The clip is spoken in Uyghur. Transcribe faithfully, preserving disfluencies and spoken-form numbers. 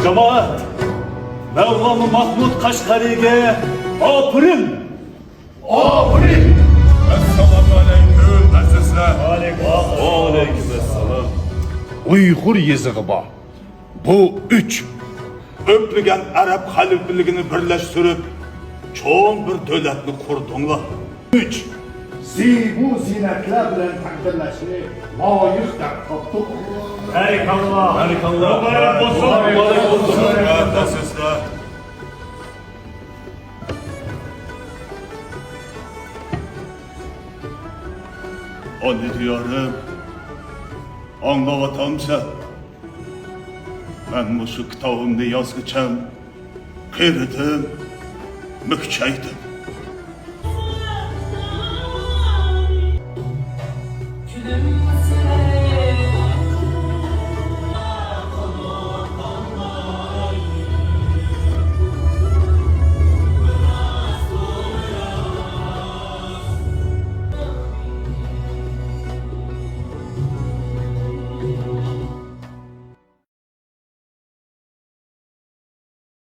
جامائەت، مەۋلانا مەھمۇد قەشقەرىگە ئاپىرىن! ئاپىرىن! ئەسسالامۇ ئەلەيكۇم، ئەزىزلەر! ۋەئەلەيكۇم ئەسسالام. ئۇيغۇر يېزىقى بار. بۇ ئۈچ. ئۆپلىگەن ئەرەب خەلىپىلىكىنى بىرلەشتۈرۈپ، چوڭ بىر دۆلەتنى قۇردۇڭلار. ئۈچ. زىبۇ زىننەتلەر بىلەن تەقدىرلەشنى لايىق دەپ تاپتۇق. بەرىكاللا. بەرىكاللا. مۇبارەك بولسۇن. مۇبارەك بولسۇن. ئانا دىيارىم، ئاڭلاۋاتامسەن؟ مەن مۇشۇ كىتابىمنى يازغىچە قېرىدىم، مۈكچەيدىم.